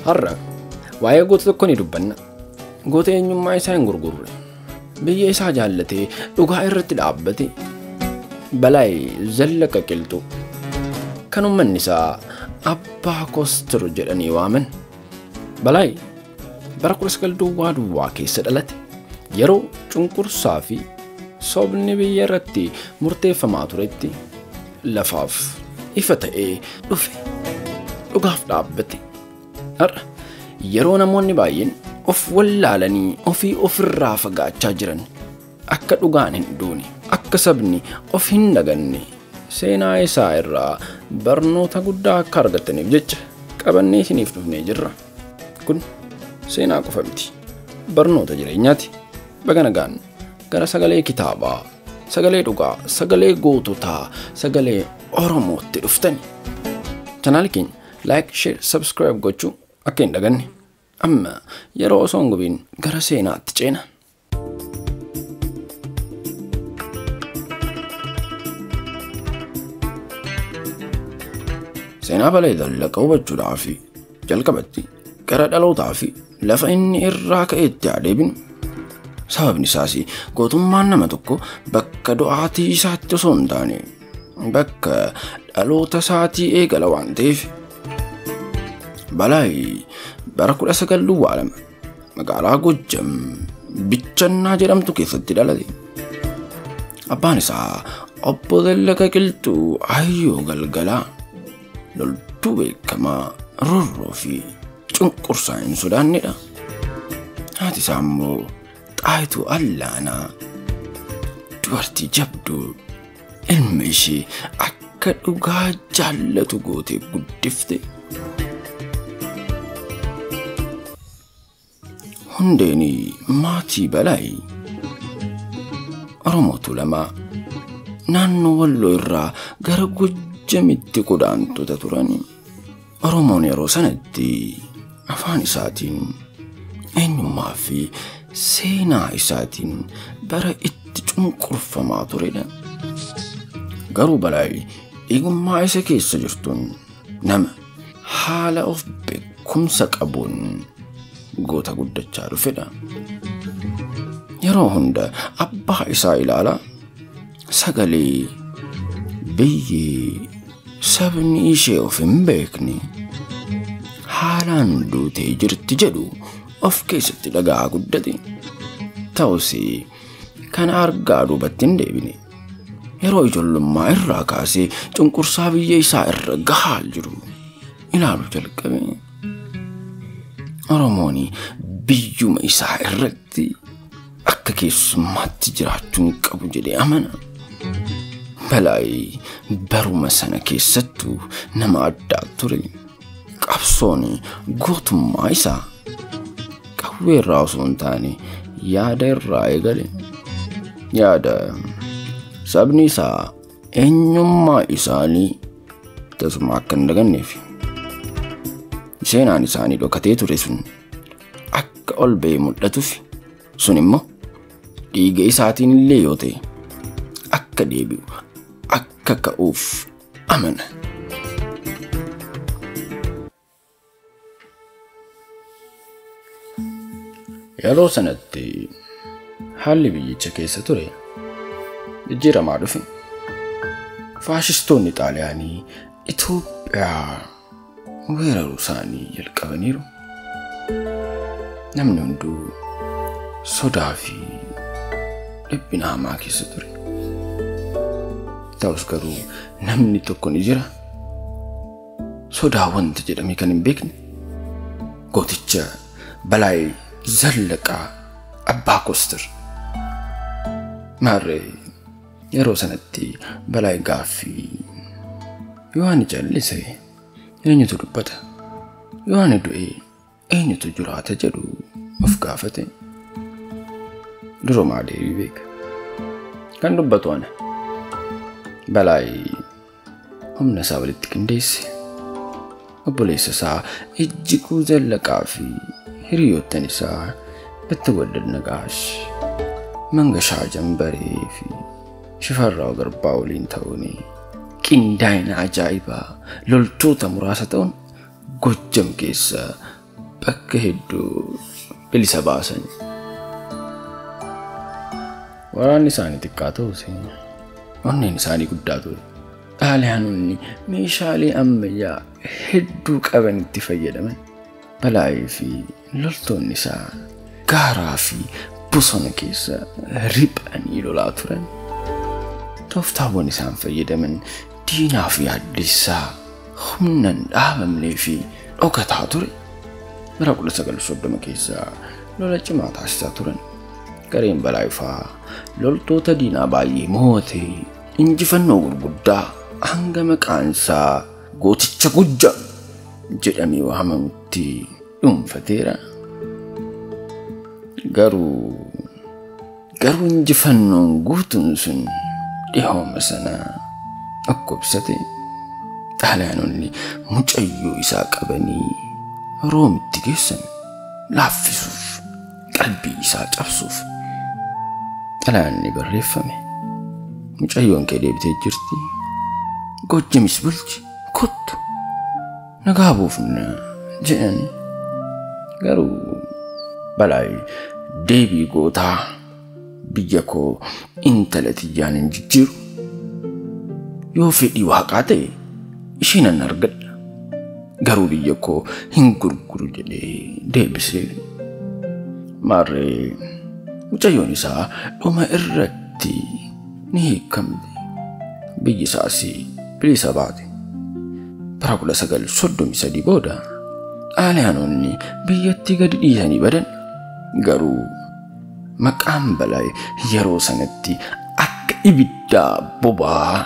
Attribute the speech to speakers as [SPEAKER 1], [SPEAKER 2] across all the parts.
[SPEAKER 1] Har'a waa'ee goota tokko ni dubbanna. Goota eenyummaa isaa hin gurgurre. Biyya isaa jaallatee dhugaa irratti dhaabbate. Balaay Zallaqa Qilxuu kan uummanni isaa Abbaa Koostir jedhanii waaman. Balaay bara 1900 keessa dhalate. Yeroo cunqursaa fi sobni biyya irratti murteeffamaa turetti lafaaf ifa ta'ee dhufe. Dhugaaf dhaabbate. Har'a yeroo namoonni baay'een of wallaalanii ofii ofirraa fagaachaa jiran akka dhugaan hin duune, akka sabni of hin daganne seenaa isaa irraa barnoota guddaa akka argataniif jecha qabannee isiniif dhufnee jirra. Kun seenaa qofa miti, barnoota jireenyaati. Baga nagaan gara sagalee kitaabaa, sagalee dhugaa, sagalee goototaa, sagalee Oromootti dhuftani. Chaanaal keenya like, share, subscribe gochuu akka hin daganne. Amma yeroo osoo hin gubiin gara seenaatti ceena. Seenaa Balaay Zallaqa hubachuudhaaf jalqabatti gara dhalootaa fi lafa inni irraa ka'etti haa deebinu. Sababni isaas gootummaan nama tokko bakka du'aatii isaatti osoo hin taane bakka dhaloota isaatii eegala waan ta'eef. Balaay bara 1902 magaalaa Gojjam Bichannaa jedhamtu keessatti dhalate. Abbaan isaa Obbo Zallaqa Qilxuu Ayyoo Galgalaa loltuu beekamaa roorroo fi cunqursaa hin sodaannedha. Haati isaa immoo Xaayituu Allaanaa dubartii jabduu ilma ishee akka dhugaa jaallatu gootee guddifte. Hundeen maatii Balaay Oromoo Tuulamaa naannoo Walloo irraa gara Gojjamitti godaantota turan. Oromoon yeroo sanatti afaan isaatiin eenyummaa fi seenaa isaatiin bara itti cunqurfamaa turedha. Garuu Balaay dhiigummaa isa keessa jirtuun nama haala of beekumsa qabuun goota guddachaa dhufedha. Yeroo hunda abbaa isaa ilaala. Sagalee biyyi sabni ishee of hin beekne haalaan duutee jirti jedhu of keessatti dhagaa guddate. Ta'us kana argaa duubatti hin deebine. Yeroo ijoollummaa irraa kaasee cunqursaa biyya isaa irra gahaa jiru ilaaluu jalqabe. Oromoon biyyuma isaa irratti akka keessummaatti jiraachuu hin qabu jedhee amana. Balaay baruma sana keessattuu nama addaa ture. Qabsoon gootummaa isaa qawwee irraa osoo hin taane yaada irraa eegale. Yaada sabni isaa eenyummaa isaanii tasuma akka hin daganneef seenaan isaanii dhokatee ture sun akka ol ba'ee mul'atuuf sun immoo dhiiga isaatiin illee yoo ta'e akka deebi'u akka ka'uuf amana. Yeroo sanatti haalli biyyicha keessa ture jijjiiramaa dhufe. Faashistoonni Xaaliyaanii Itoophiyaa weeraruu isaanii jalqabaniiru. Namni hunduu sodaa fi dhiphina hamaa keessa ture. Ta'us garuu namni tokko ni jira. Sodaa wanta jedhame kan hin beekne gooticha Balaay Zallaqaa Abbaa Koostir. Maarree yeroo sanatti Balaay gaaffii yoo ani callise eenyutu dubbata? Yoo ani du'e eenyutu jiraata jedhu of gaafate. Durumaa deebii beeka. Kan dubbatu ana. Balaay humna isaa walitti qindeesse. Obboleessa isaa Ejjiguu Zallaqaa fi hiriyoottan isaa Bittiwaddad Nagaash, Mangashaa Jambaree fi Shifarraa Garbaa waliin ta'uun qindaa'ina ajaa'ibaa loltoota muraasa ta'uun Gojjam keessa bakka hedduu bilisa baasan. Waraanni isaanii xiqqaa ta'us onneen isaanii guddaa ture. Xaaliyaanonni meeshaalee ammayyaa hedduu qaban itti fayyadaman. Balaayii fi loltoonni isaa gaaraa fi bosona keessa riphanii lolaa turan. Tooftaawwan isaan fayyadaman diinaa fi yaaddessaa humna hin dhaabamnee fi dhokataa ture. Bara 1930 keessa lola cimaa taasisaa turan. Gareen Balaayii loltoota diinaa baay'ee mo'atee injifannoo gurguddaa hanga maqaan isaa gooticha Gujja jedhamee waamamutti dhuunfateera. Garuu injifannoon guutuun sun dhihooma sana dhukkubsate. Xaaliyaanonni mucayyoo isaa qabanii Roomitti geessan laaffisuuf, qalbii isaa cabsuuf. Xalayaan barreeffame. Mucayyoon kee deebitee jirti. Gojjamis bulchi kottu nagaa buufna jedhan. Garuu Balaayii deebii gootaa biyya koo intala tiyyaan hin jijjiiru. Yoo fedhii waaqaa ta'e ishee nan argadha. Garuu biyya koo hin gurguru jedhee deebisee. Maarree mucayyoon isaa dhuma irratti ni hiikamte. Biyyi isaas bilisa baate. Bara 1933 booda Xaaliyaanonni biyyattii gadi dhiisanii badan. Garuu maqaan Balaayii yeroo sanatti akka ibiddaa boba'aa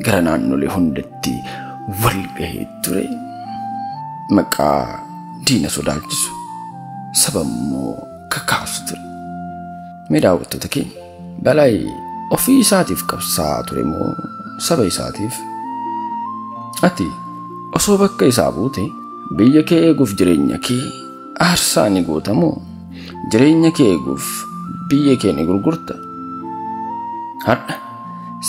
[SPEAKER 1] gara naannolee hundatti wal gahee ture. Maqaa diina sodaachisu saba immoo kakaasu ture. Mee daawwattoota keenya, Balaayii ofii isaatiif qabsaa'aa ture moo saba isaatiif? Ati osoo bakka isaa buute biyya kee eeguuf jireenya kee aarsaa ni goota moo jireenya kee eeguuf biyya kee ni gurgurta? Har'a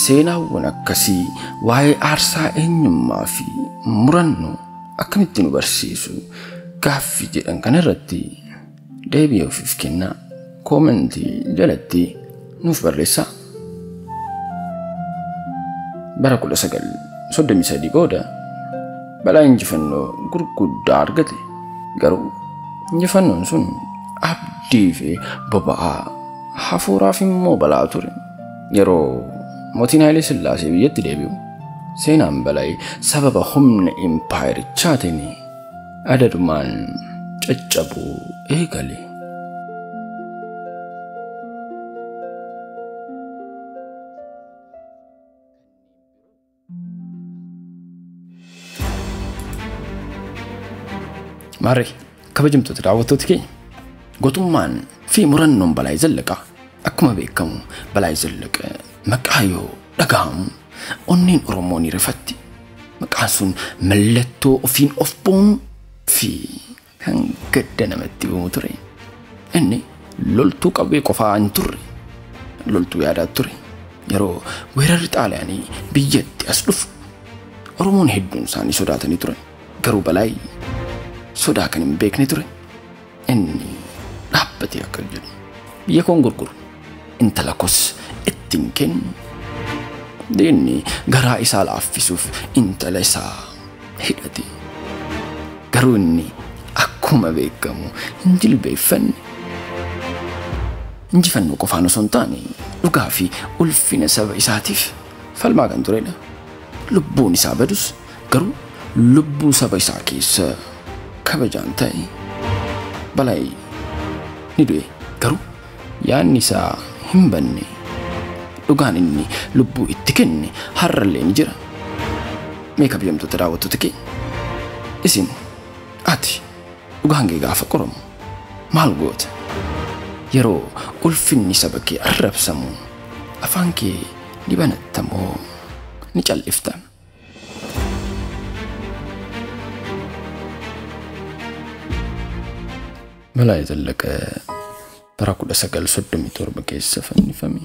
[SPEAKER 1] seenaawwan akkasii waa'ee aarsaa eenyummaa fi murannoo akkamitti nu barsiisu gaaffii jedhan kanarratti deebii ofiif kennaa. Koomentii jalatti nuuf barreessaa. Bara 1933 booda Balaa injifannoo gurguddaa argate. Garuu injifannoon sun abdii fi boba'aa hafuuraaf immoo balaa ture. Yeroo mootiin Haayile Sillaasee biyyatti deebi'u seenaan Balaayii sababa humna impaayerichaatiin adadumaan caccabuu eegale. Maarree kabajamtoota daawwattoota keenya, gootummaan fi murannoon Balaayii Zallaqaa akkuma beekamu Balaayii Zallaqaa maqaa yoo dhaga'amu onneen Oromoo ni rifatti. Maqaan sun mallattoo ofiin of boonuu fi kan gadda namatti uumu ture. Inni loltuu qawwee qofaa hin turre, loltuu yaadaa ture. Yeroo weerarri Xaaliyaanii biyyatti as dhufu Oromoon hedduun isaanii sodaatanii turan. Garuu Balaayii sodaa kan hin beekne ture. Inni dhaabbatee akka jedhu biyya koon gurguru, intala koos ittiin kennu. Diinni garaa isaa laaffisuuf intala isaa hidhate. Garuu inni akkuma beekamu hin jilbeeffanne. Injifannoo qofaan osoo hin taane dhugaa fi ulfina saba isaatiif falmaa kan turedha. Lubbuun isaa badus garuu lubbuu saba isaa keessa kabajaan ta'e. Balaayii ni du'e garuu yaadni isaa hin banne. Dhugaan inni lubbuu itti kenne har'allee ni jira. Mee kabajamtoota daawwattoota keenya, isin ati dhugaan kee gaafa qoramu maal goota? Yeroo ulfinni saba kee arrabsamu afaan kee ni banatta moo ni callifta? Balaayii Zallaqaa bara 1937 keessa fannifame.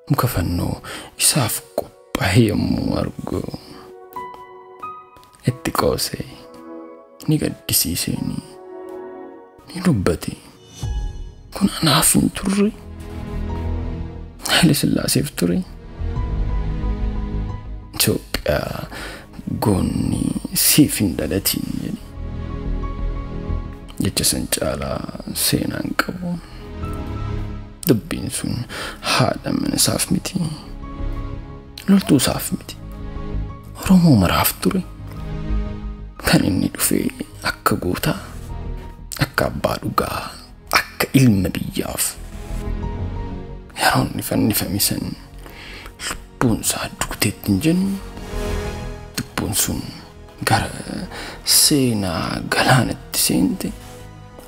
[SPEAKER 1] Muka fannoo isaaf qophaa'e yommuu argu itti qoose. Ni gaddisiiseen ni dubbate. Kun anaaf hin turre. Haile Sillaaseef ture. Itoophiyaa goonni siif hin dhalatiin jedhe. Jecha san caalaa seenaan qabu. Dubbiin sun haadha mana isaaf miti. Loltuu isaaf miti. Oromoo maraaf ture. Kan inni dhufe akka gootaa, akka abbaa dhugaa, akka ilma biyyaaf. Yeroo inni fannifame san lubbuun isaa duuteetti hin jennu. Lubbuun sun gara seenaa galaanatti seente.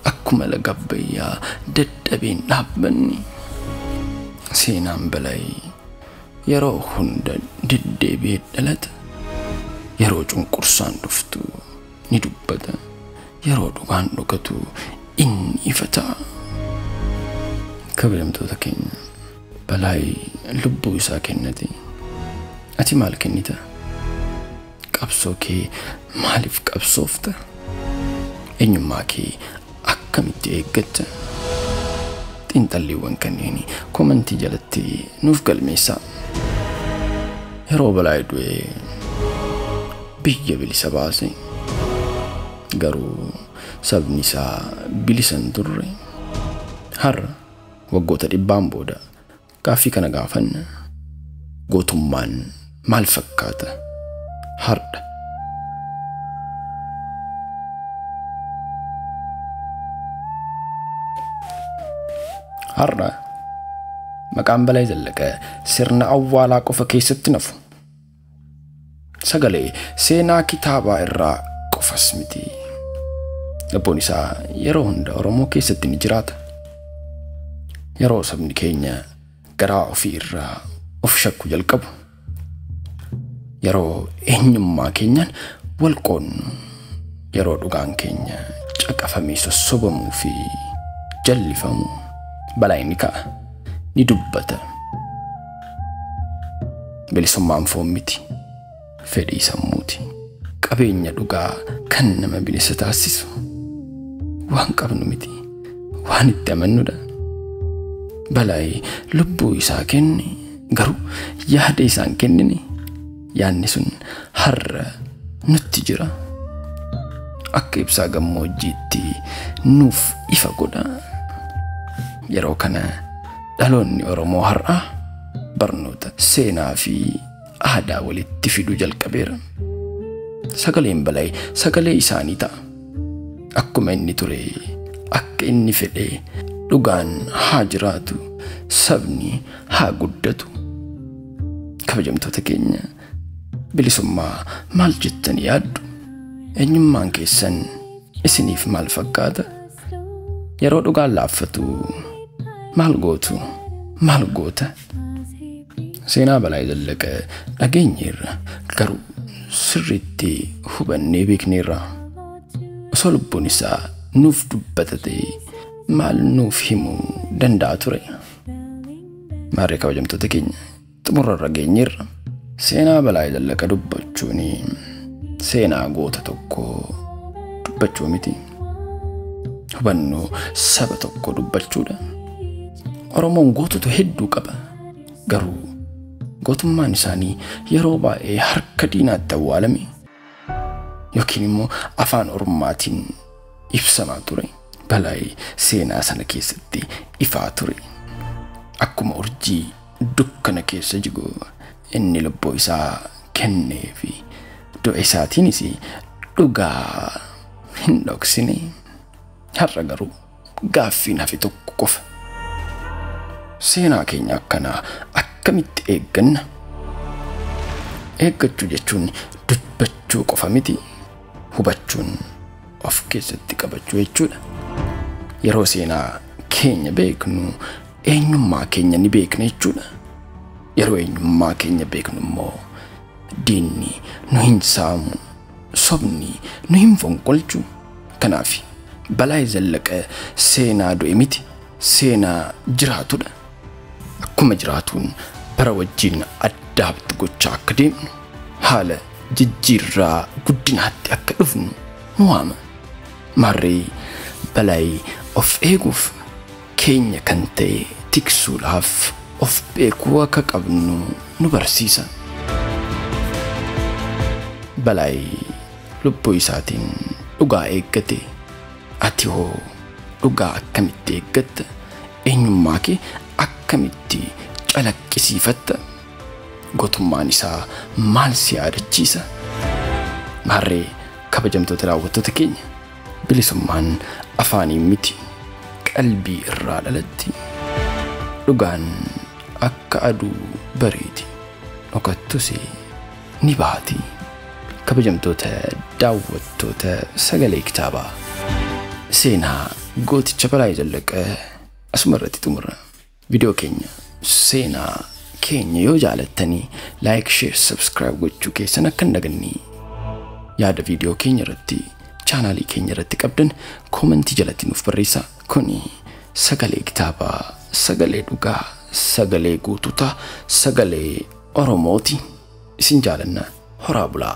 [SPEAKER 1] Akkuma laga Abbayyaa dadhabeen dhaabbanni. Seenaan Balay yeroo hunda deddeebi'ee dhalata. Yeroo cunqursaan dhuftu ni dubbata. Yeroo dhugaan dhokatu inni ifa ta'a. Kabajamtoota keenya, Balay lubbuu isaa kennate. Ati maal kennita? Qabsoo kee maaliif qabsoofta? Eenyummaa kee akkamitti eeggatta? Xiinxalliiwwan kanneen komantii jalatti nuuf galmeessaa. Yeroo Balay du'e biyya bilisa baase. Garuu sabni isaa bilisa hin turre. Har'a waggoota 100 booda gaaffii kana gaafanna. Gootummaan maal fakkaata har'a? Har'a maqaan Balay Zallaqaa sirna awwaalaa qofa keessatti nafu. Sagalee seenaa kitaabaa irraa qofas miti. Lubbuun isaa yeroo hunda Oromoo keessatti ni jiraata. Yeroo sabni keenya garaa ofii irraa of shakku jalqabu. Yeroo eenyummaa keenyaan wal qoonnu. Yeroo dhugaan keenya caqafamee sossobamuu fi jallifamu Balay ni ka'a, ni dubbata. Bilisummaan foon miti, fedhii sammuuti. Qabeenya dhugaa kan nama bilisa taasisu waan qabnu miti, waan itti amannudha. Balay lubbuu isaa kenne, garuu yaada isaan kennine. Yaadni sun har'a nutti jira. Akka ibsaa gammoojjiitti nuuf ifa godha. Yeroo kana dhaloonni Oromoo har'aa barnoota seenaa fi aadaa walitti fiduu jalqabeera. Sagaleen Balay sagalee isaanii ta'a. Akkuma inni ture, akka inni fedhe dhugaan haa jiraatu, sabni haa guddatu. Kabajamtoota keenya, bilisummaa maal jettanii yaaddu? Eenyummaan keessan isiniif maal fakkaata? Yeroo dhugaan laaffatu maal gootu? Maal goota? Seenaa Balay Zallaqaa dhageenyeerra, garuu sirriitti hubannee beekneerra. Osoo lubbuun isaa nuuf dubbata ta'e maal nuuf himuu danda'a ture? Maarree kabajamtoota keenya, xumurarra geenyeerra. Seenaa Balay Zallaqaa dubbachuun seenaa goota tokko dubbachuu miti. Hubannoo saba tokko dubbachuudha. Oromoon gootota hedduu qaba. Garuu gootummaan isaanii yeroo baay'ee harka diinaatti awwaalame yookiin immoo afaan Oromaatiin ibsamaa ture. Balay seenaa sana keessatti ifaa ture. Akkuma urjii dukkana keessa jigu inni lubbuu isaa kennee fi du'a isaatiinis dhugaa hin dhoksine. Har'a garuu gaaffiin hafe tokko qofa. Seenaa keenya akkanaa akkamitti eegganna? Eeggachuu jechuun dubbachuu qofa miti. Hubachuun of keessatti qabachuu jechuudha. Yeroo seenaa keenya beeknu eenyummaa keenya ni beekna jechuudha. Yeroo eenyummaa keenya beeknu immoo diinni nu hin saamu, sobni nu hin fonqolchu. Kanaaf Balay Zallaqaa seenaa du'e miti, seenaa jiraatudha. Akkuma jiraatuun bara wajjin addaabtu gochaa akka deemnu, haala jijjiirraa guddinaatti akka dhufnu nu waama. Maarree Balaay of eeguuf keenya kan ta'e tiksuudhaaf of beekuu akka qabnu nu barsiisa. Balaay lubbuu isaatiin dhugaa eeggate. Ati hoo dhugaa akkamitti eeggatta? Eenyummaa kee akkamitti calaqqisiifatta? Gootummaan isaa maal si yaadachiisa? Maarree kabajamtoota daawwattoota keenya, bilisummaan afaaniin miti, qalbii irraa dhalatti. Dhugaan akka aduu bareedi, dhokattus ni baati. Kabajamtoota daawwattoota Sagalee Kitaabaa, seenaa gooticha Balaay Zallaqaa asuma irratti xumurra. Viidiyoo keenya, seenaa keenya yoo jaalattanii like, share, subscribe gochuu keessan akka hin dagannee, yaada viidiyoo keenya irratti, chaanaalii keenya irratti qabdan koomentii jalatti nuuf barreessaa. Kuni Sagalee Kitaabaa, sagalee dhugaa, sagalee guututaa, sagalee Oromooti. Isin jaalanna, horaa bulaa.